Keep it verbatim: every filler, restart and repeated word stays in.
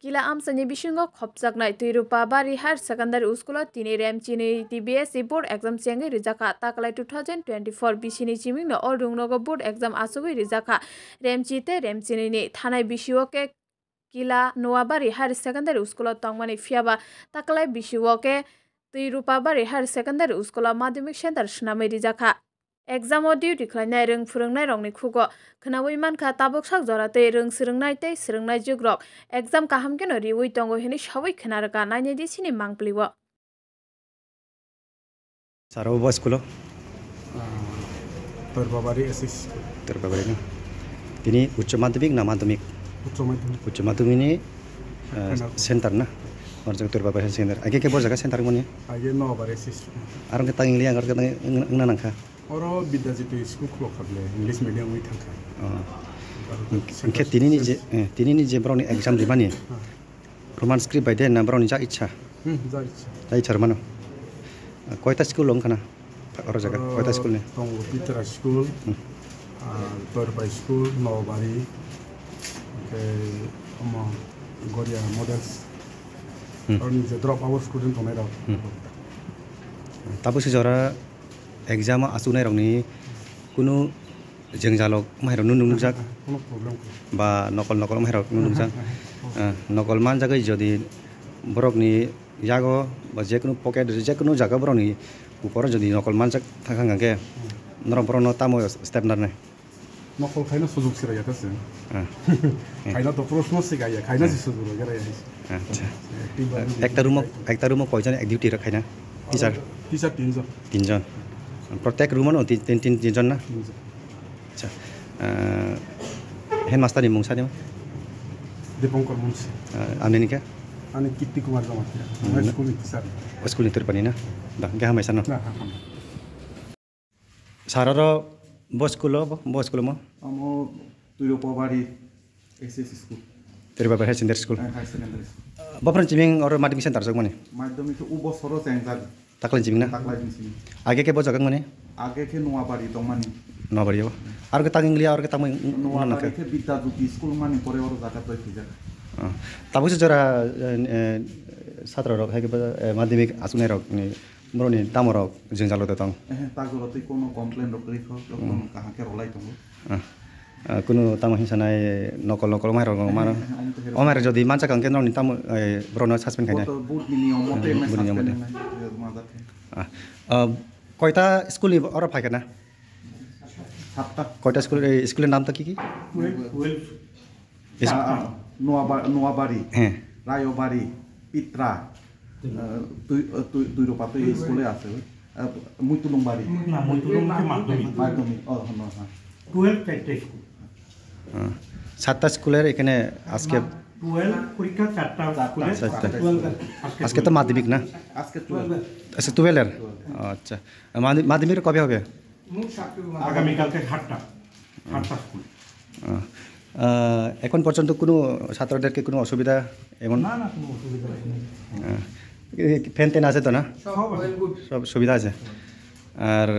Kila amchaini bisingo khopjaknai Twirupabari Higher Secondary School o tini remchini T B S E board exam chengwi rijak kha. Taklai two thousand twenty-four bisini chimingno o rungnogo board exam achugwi rijak kha. Remchi tei remchinini thanai bisio khe Kila Noabari Higher Secondary School o tongmani, phiyaba taklai bisio khe Twirupabari Higher Secondary School o madhyamik center swnamwi rijak kha. Exam o duty khlainai rwng phwrwngnairokni khugo khwnawi mankha tabuk sak jora tei rwng swrwngnai tei swrwngnai jugrok exam kaham kheno riwi tongo hwnwi sawi khwna rwkha. Nainai di chini mangpili o. Sir, obo school o? Ah, Torbabari S S. Torbabari no? Tini uccho madhyamik na madhyamik? Uccho madhyamik. Uccho madhyamik ni, ah, center na? Center. Or jaga Torbabari center. Age ke bo jaga center mani? Age Noabari S S. Arong ke tang English ang ke tang eng-, engna nangkha. Oro Bidyajyoti school khulok kha bele, English medium wi thangkha. Oh. Hwnkhe tini ni je, eh, tini ni je borok ni exam rimani. Ah. Roman script bai de na borok ni ja ichha? Hmm, ja ichha. Ja ichha romano. Koita school wngkha na? Oro jaga, koita school ni? Tongo Pitra school, hmm, ah, Torbai school, Nobari, hwnkhe omo Goria models. Hmm. Oro ni je drop out student tongnai rok. Hmm. Tabuk se jora exam o achuknai rokni kunu jwngjal rok mairok nung nukjak. Kono problem kho. Ba nokol nokol mairok nung nukjak. Ah, nokol manjagwi jodi borokni yago ba jekunu pocket, jekunu jaga borokni upor jodi nokol manjak thangkha hwnkhe, hmm, norok borokno tamo step narnai? Nokol khaina sujug siraya ta se. Ah. Khaina to proshno se gaya, khaina se sujug raya raya. Acha. Active ba ekta room o, ekta room o koijon ek duty rok khaina? Teacher? Teacher tinjon. Tinjon. Protek room o tin, tin, tin, tinjon na? Tinjon. Acha. Ah, headmaster ni mung sadi ma? Dipankar Munshi. Ah, amni ni khe? Ani Kirti Kumar Jamatia. Hmm. School ni teacher. O school ni teacher pani na? Da, khe hamai sano. Na, ha, ha. Sir, oro bo school o, bo, bo school o mo? Amo Twirupabari S S school. Twirupabari Higher Secondary School. Eh, higher secondary school. Bo phran chiming oro madhyamik center jokmani? Madhyamik khe u bosoro chengjak. Taklai chiming na? Taklai chiming. Age khe bo jaga mani? Age khe Noabari tongmani. Noabari o. Aro khe tang English, aro khe tang Noabari khe Bidyajyoti school mani pore oro jaga toi khijak. Ah. Tabuk se jora, eh, eh, satra rok hai khe bo, eh, madhyamik achuknai rok ni Borokni tamo rok jwngjalo de tong? Ehe, ta jora twi kono complain rok kwrwi kho, hmm, kaham khe rwlai tongo. Ah, ah, kunu tamo hinsa nai nokol nokol omai rok mano. Ehe, ehe, omai rok jodi mansa kang khe norokni tamo, eh, borokno suspend khainai? Board ni niyom mote, hmm, board ni niyom mote. Suspend khainai, eh, manjak khe. Ah, ah, koita school ni oro phai kha na? Satta. Koita school, eh, school ni naam ta ki ki? Twelve. Is- Ah, ah, Noaba-, Noabari, he, Rayobari, Pitra, eh, twi-, eh, twi-, Twiropa twi school-e ase, eh, Muitulungbari. Na, Muitulung khe madhyamik. Madhyamik, oh, no, ha. Twelve চারটে school. Ah, satta school-er ekhane aske twelve পরীক্ষা চারটা চারটা, স্কুলে। চারটা। Twelve আজকে আজকে তো মাধ্যমিক না? আজকে twelve। আচ্ছা, twelve-er? Twelve। আচ্ছা। মাধ্য-, মাধ্যমিক কবে হবে? আগামীকালকে সাতটা, সাতটা স্কুল। আহ, আহ, এখন পর্যন্ত কোনো ছাত্রদেরকে কোনো অসুবিধা এমন? না, না, কোনো অসুবিধা নেই। আহ, এই ফ্যান ট্যান আছে তো না? সব আছে। সব সুবিধা আছে। আর